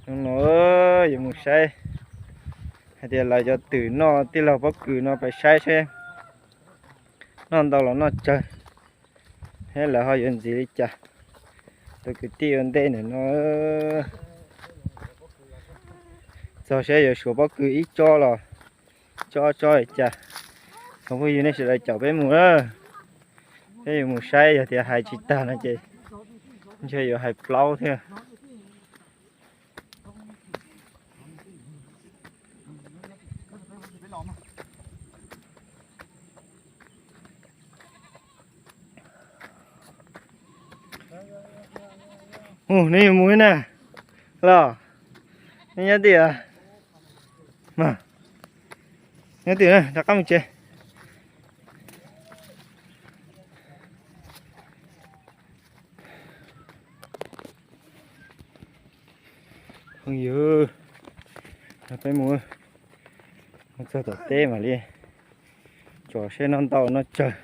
Hnub no yuav mus saib hais tias lawv cov twm noj tij laug pob kws no, pais saib seb noj ntau los noj tsawg, thiab lawv ho yuav ntxiv li cas. Tus kwv tij ua ntej ntawm no txog seb yuav suav pob kws ib tsob los tsob ob tsob li cas. Tsoom phooj ywg, nej sawv daws caum peb mus na, peb yuav mus saib, yog tias hais tsis tag no ces ntshe yuav hais plaub thiab. Mus, nej yuav mus na los? Nej nyob twg? Nyob twg na, rov qab mus tsev. Phooj ywg, peb mus, mus txog tom teb mam li tsom seb noj ntau noj tsawg.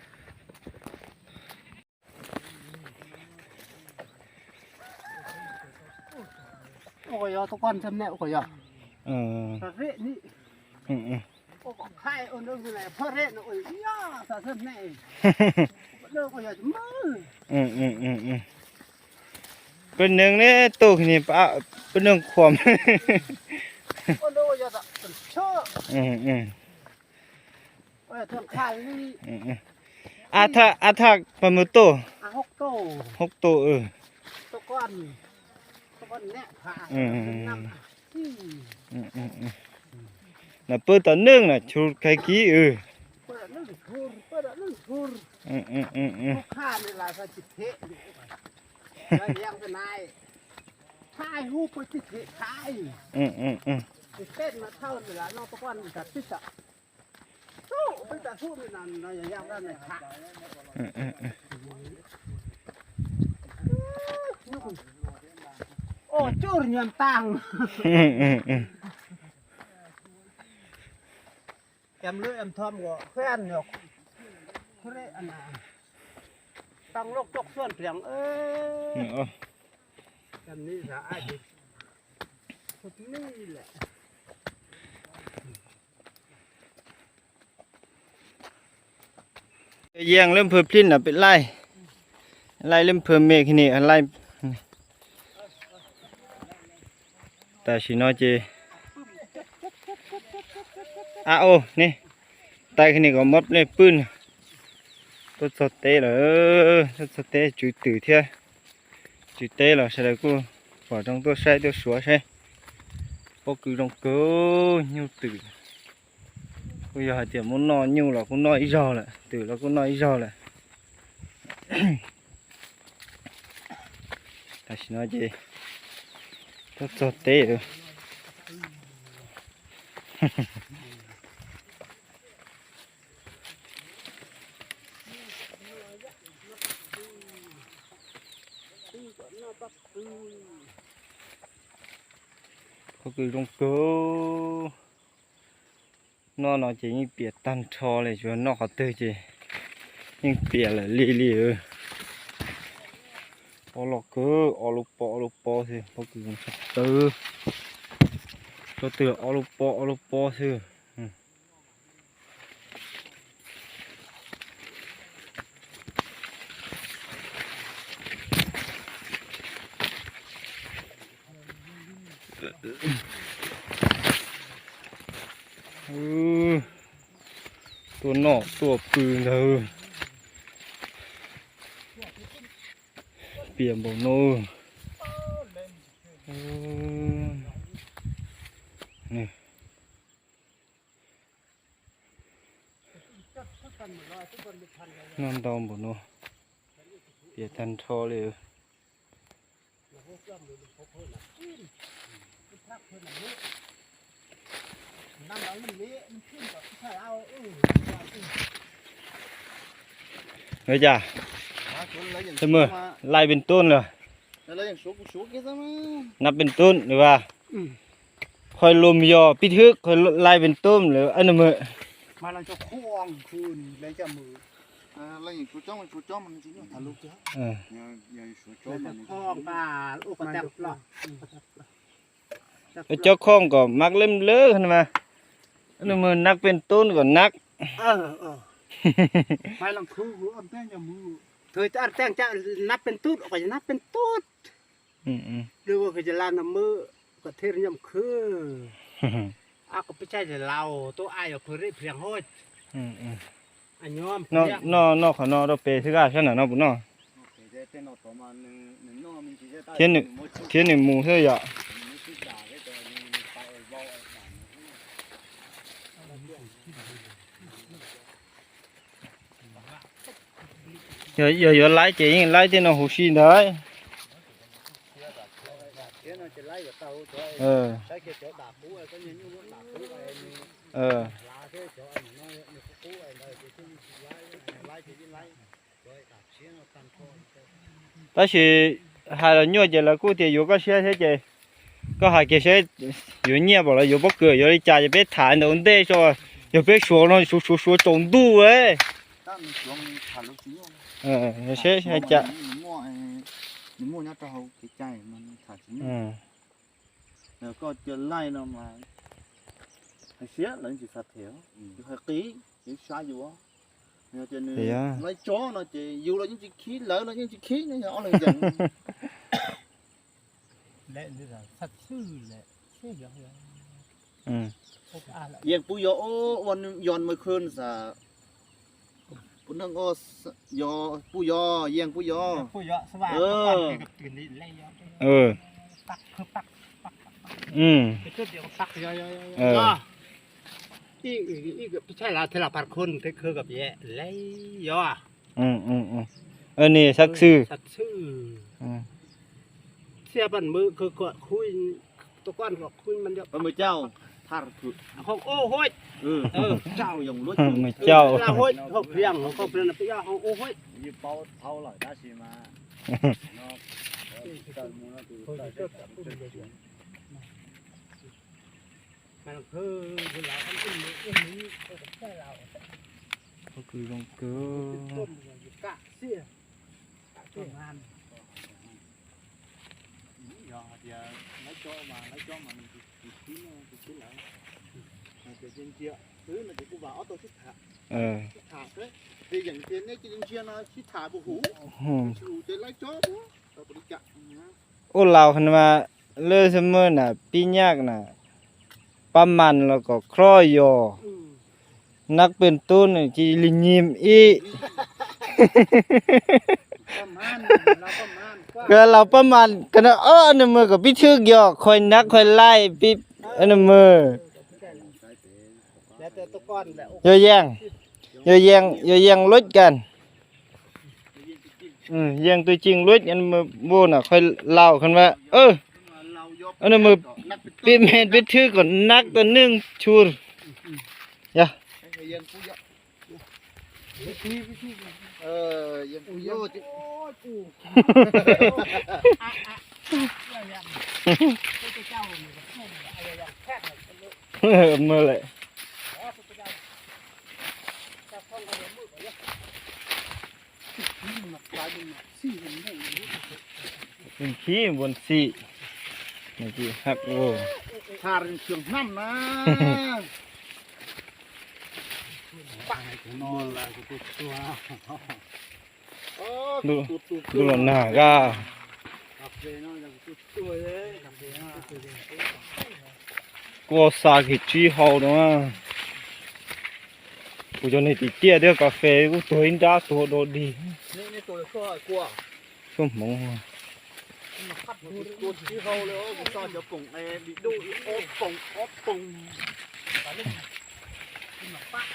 Peb neeg ne, tuaj ni, peb neeg khuam. Ab thaj, ab thaj pab mus tuaj. Hoob tuaj. Na pw tom neej na, chu khai kiv. Yeej lub nphw plij no pem laij, laij lub nphw me kis ni laij. Tam sim no ces a o ne, tais kis ni kom muab nej pw. Tuaj txog teb lawm, tuaj txog teb tswv twm thiab, tswv teb los sawv daws kuj pom zoo tuaj saib tuaj suav saib. Pob kws zoo kawg, nyuj twm. Kuj yog hais tias muab noj nyuj los kuj noj ib zaug lawm, twm los kuj noj ib zaug lawm. Tam sim no ces tuaj txog teb lawm. Pob kws zoo kawg. Noj no ces yeej piam tag nrho li, tsuas noj qhov twg ces yeej piam lawm li li. Pob loj kawg, ob lub pob ob lub pob xwb, pob kws zoo tshaj plaws. Rau twg ob lub pob ob lub pob xwb. Tuaj noj tuaj pw ntag. Piam npaum no. Noj ntau npaum no, piam tag nrho li. Ua cas, mus lais pes tun lawm, nab pes tun lawm as, phoj lum yog pib thwb lais pes tun lawm nab. Cov khooj kom mab leb lawg no mas, nws mus nab pej tub kom nab. Nab pej tub, nab pej tub. Lwm ua kws cov laj no mub kom thiaj nyom khwb. Ab, koj peb caij laus tuaj ai yog khwv reb phriam hoj. Noj, noj qhov no rau pem xwb, sab nram no puas noj? Thiab nws mus xwb yom. Yog yuav laib ces yeej laib tej no huv si ntag. Tab sis hais los nyuaj ces lawv kuj tias yuav koj siab thiab ces koj hais kiag seb yuav nyiaj npaum los yuav pob kws yuav li cas ces peb tham ntawm ua ntej tso, yog peb suav no suav suav suav tsaus ntuj. Koj cia laij no mas hais siab lawv tsis xav them, yus hais qis, yus sab yus. Yog tias nws laib tsob no ces yus los yeej tsis khib, lawv los yeej tsis khib, yog ob leeg nkees. Yeej puj yog ua yog mws khwb xav, puj neeg ua yog puj yog, yeej puj yog. Ni xab xwm. Thiab pab mws khwb, mws cauj, hoo ub huaj, mws cauj, hoo ub huaj, hoo priam, hoo priam no peb cov hoo ub huaj. Pob kws zoo kawg. Ua laus mas lwj xwb muaj na pib nyaj na, pab mas los kom khrob yos, nab pej tub nws cia li nyim ib. Koj laus pab mas koj no ob nws mws kom pib thwb yos khuai nab khuai laij pib nws mws. Yog yeej, yog yeej, yog yeej luj kan. Yeej tug ceej luj, nws mws npuj na khuai laus khan mas, nws mws pib me pib thwb kom nab tau neeg tshur. Yog. Mws lawm. Khib npuas xim, nws tsis hab ua. Ntuj los nag kab. Kuv xa kiag tsib hau no. Kuv cov niag tim tiaj thiab kas fes kuj tuag ib nrab tuag do dig. Xub hmoov.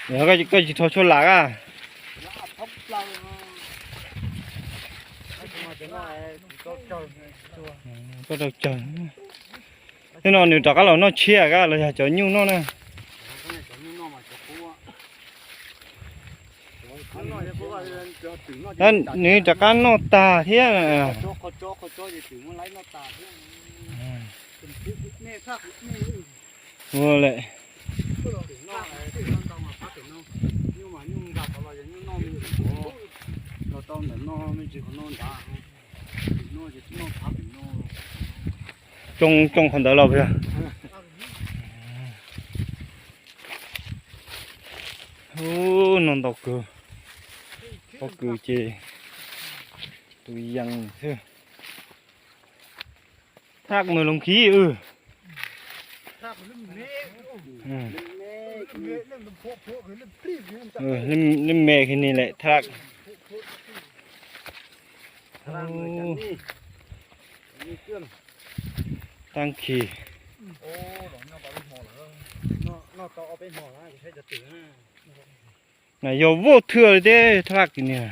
Yog koj tsis rho tshuaj lam a? Koj rau tsawg. Hnub no nws rov qab los noj tshiab kab los yog cov nyuj noj na. Nws rov qab noj tag thiab. Ua lawm. Los tau ntawm no me ntsis qhov no nrad, pem no ces twb noj phav pem no. Tsoo, tsoo qhov ntawd los puas yog? Ub, no ntau kawg, pob kws ces tus yees xwb. Thaj mus loos khib. Leb me kiag ni lem thaj. Tag kis. Mas yog voj thwj li teb thaj kis niag.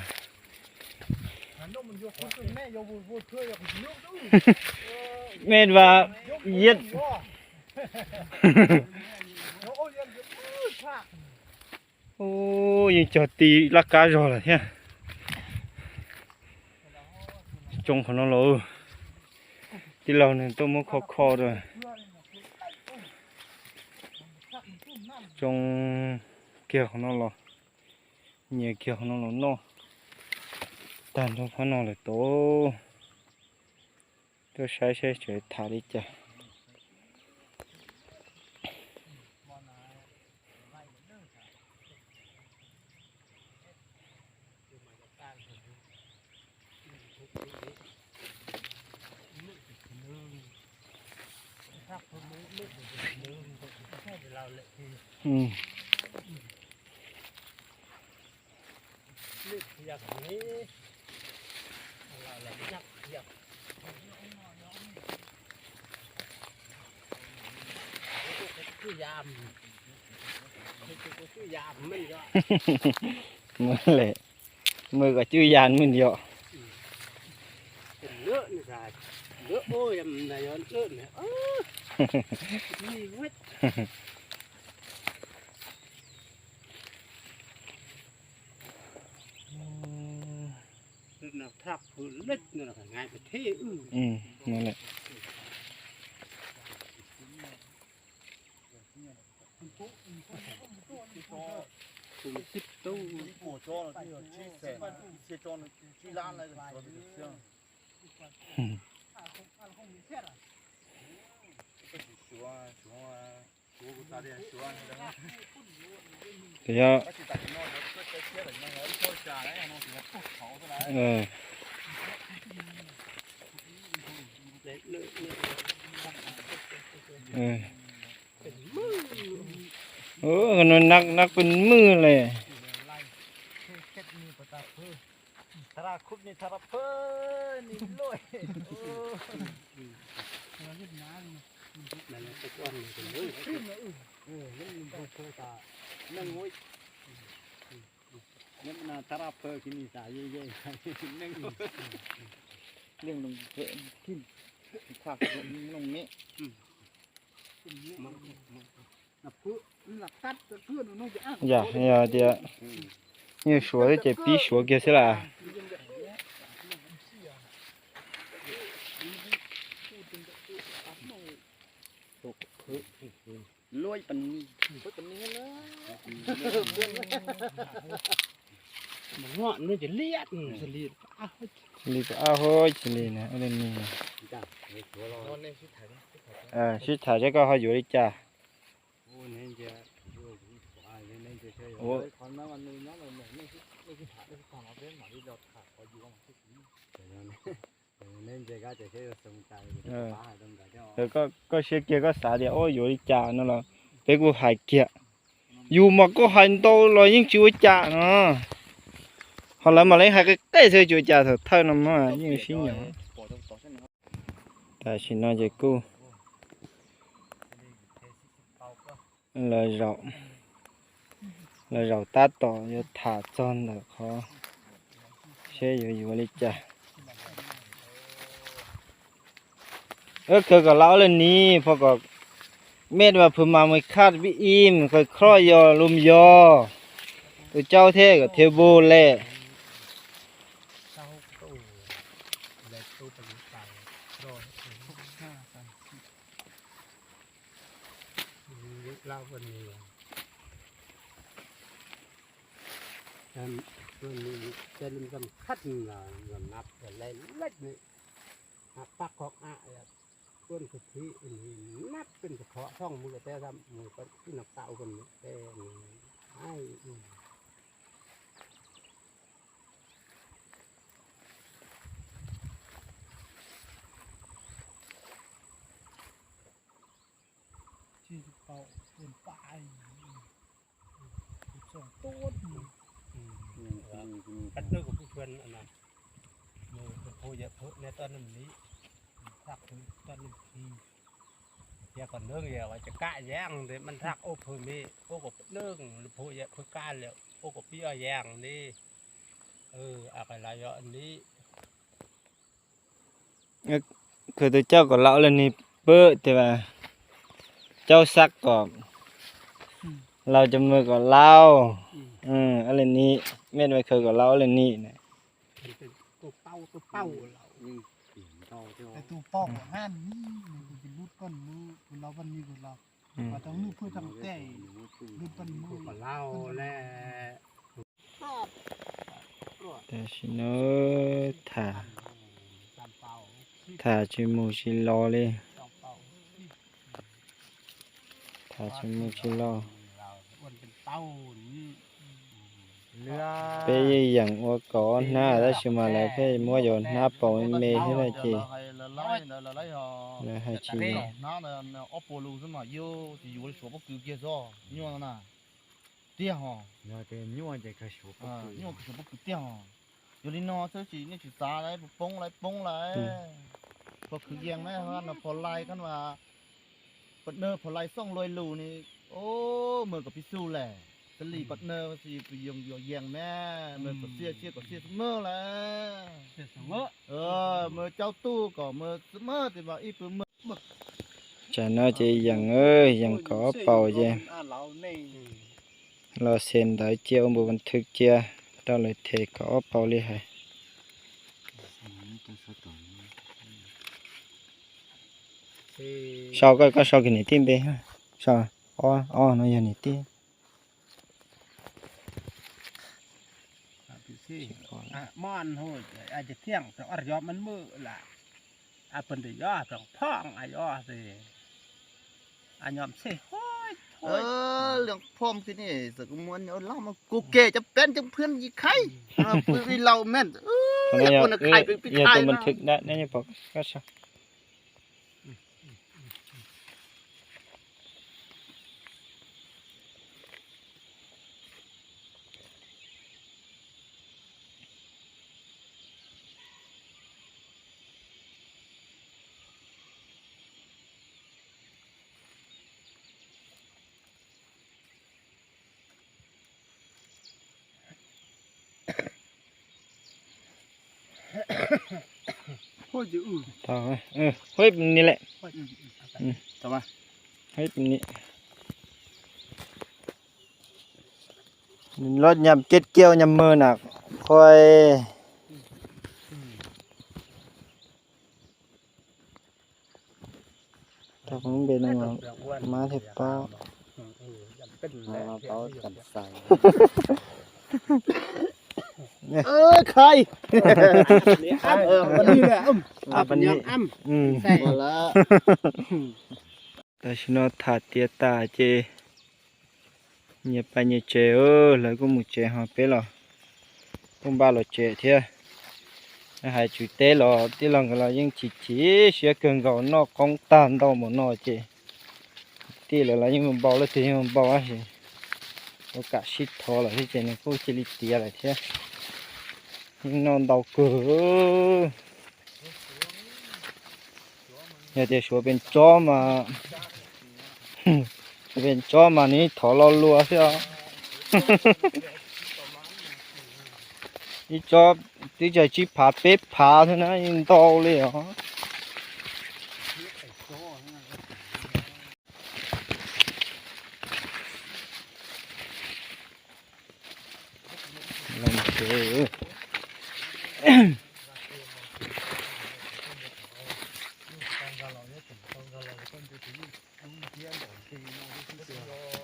Mej vas yet. Ub, yeej cog ti laj kab zog lawm thiab. Tsoo qhov no los, tij laug nws tuaj muab kho kho rau. Tsoo kiag qhov no los, nyias kiag qhov no los noj. Tag nrho phab no lawm tod. Tuaj saib saib tseem tham li cas. Maj le, maj kom cwj ya maj yom. Yog nab pes mwj le. Yog, yog tias nyuag suav xwb ces pib suav kiag xwb las. Li pab ab hab xws li na, li no. Sib tham seb koj ho yuav li cas. Koj siab kiag koj xav tias ua yuav li cas no los peb kuj hais kiag. Yus mas koj hais ntau los yeej tsis ua cas no. Ho lawv mas lawv hais qis qis xwb tsis ua cas, thaum thawj no mas yeej sib nyob. Tam sim no ces kuj lawv zaum tab tom yuav tham txog ntawm qhov seb yuav yuav li cas. Ua kawg kom lawv ob leeg ni, phoj kom mej vas phwm mas mus khaj pib im, khaws khlob yos lus yos, tus caub thiab kom thiaj npug le. Ces lub zam khab los nab lej lej, pab qhov a, tuaj tus thib nab peb tus qhov thooj mus tej mus peb ib no tau kon tej. Peb twb kuv pheej xwm no, mus phu yawm phu nej toj neeg li, toj neeg li, yog kom neeg yog cov kaj yeeb tes maj nrhaj ua phu me, ua kom neeg phu yawm phu kaj li, ua kom pib ua yeeb li, a qhov los yog li. Khwv tus coj kom laus ua li ni pw, tes vas coj xab kom laus cov mws kom laus, ua li ni, mej vas khwv kom laus ua li ni na. Tam sim no tham, tham tsis mus tsis los li. Tham tsis mus tsis los. Peb yeej yeem ua kaum ob hnab tab sis mas lawv pheej muab yuav hnab paus me me thiab no ces lawv hais tsis tiag hos. Yog li no xwb tsis nej tsis xav lawm, poob lawm poob lawm. Pog khwv yees na, no pog lais kab mas, partner pog lais xooj luj lus ni, o, mws kom pib xu lawm, xws li partner yog yees na, mws kom xiaj xiaj kom xiaj xwb mog lawm. Mws caub tuj kom mws xwb mog tes mas ib pw mog. Tsam no ces yees, yees kaum ob paus ces los xes ntawv cia ua npus vas thwv cia rau lawv them kaum ob paus li hais. Sau koj, koj sau kiag niam tij npe. Sau ob, ob no yog niam tij. Lwm phom kws ni, kuv ke cov peb cov phwb yim khaib, pw ib laus men, yog tus npawg thwm dab neb nyob pom koj sau. Huib ni lawm. Huib ni. Lub nyam ked kiau nyam mws na, qhua. Tau npe no mas mab thiaj paub. Khai. Tam sim no tham tiav tas ces nyias pais nyias tsev, lawv kuj mus tsev ho peb los kuj npaj los tsev thiab. Hais tswv teb los tij laug nkawd los yeej chim chim siab kawg nkaus, noj qoob tag ntau npaum no ces tij lawv los yeej npau, leej twg yeej npau tab sis ua kam sib thov lawm thiab ces nws kuj cia li tiav lawm thiab. Yeej noj ntau kawg. Yog tias suav pes tsob mas, suav pes tsob mas nws thov lo lua xwb os. Ib tsob twb tsis tsib phav peb phav xwb na, yeej ntau li os.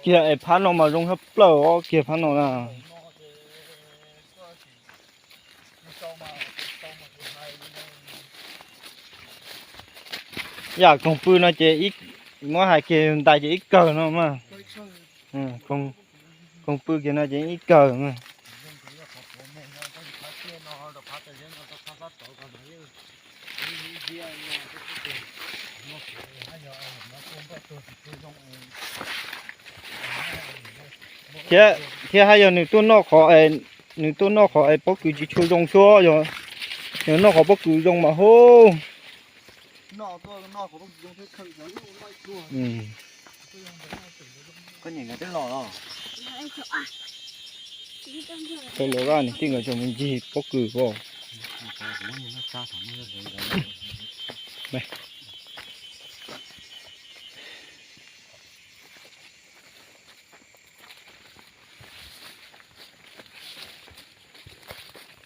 Kiag es phab no mas zoo tshaj plaws os, kiag phab no na. Yam koog pw no ces muab hais kiag ntais ces ib kawg no mas. Koog pw kiag no ces ib kawg mas. Thiab, thiab haj yog nws tuaj noj qhov, nws tuaj noj qhov es pob kws tsis tshua zoo xwb, yog nws noj qhov pob kws zoo mas hub. Tau los, nws tij nkawd cov me ncig pob kws ko.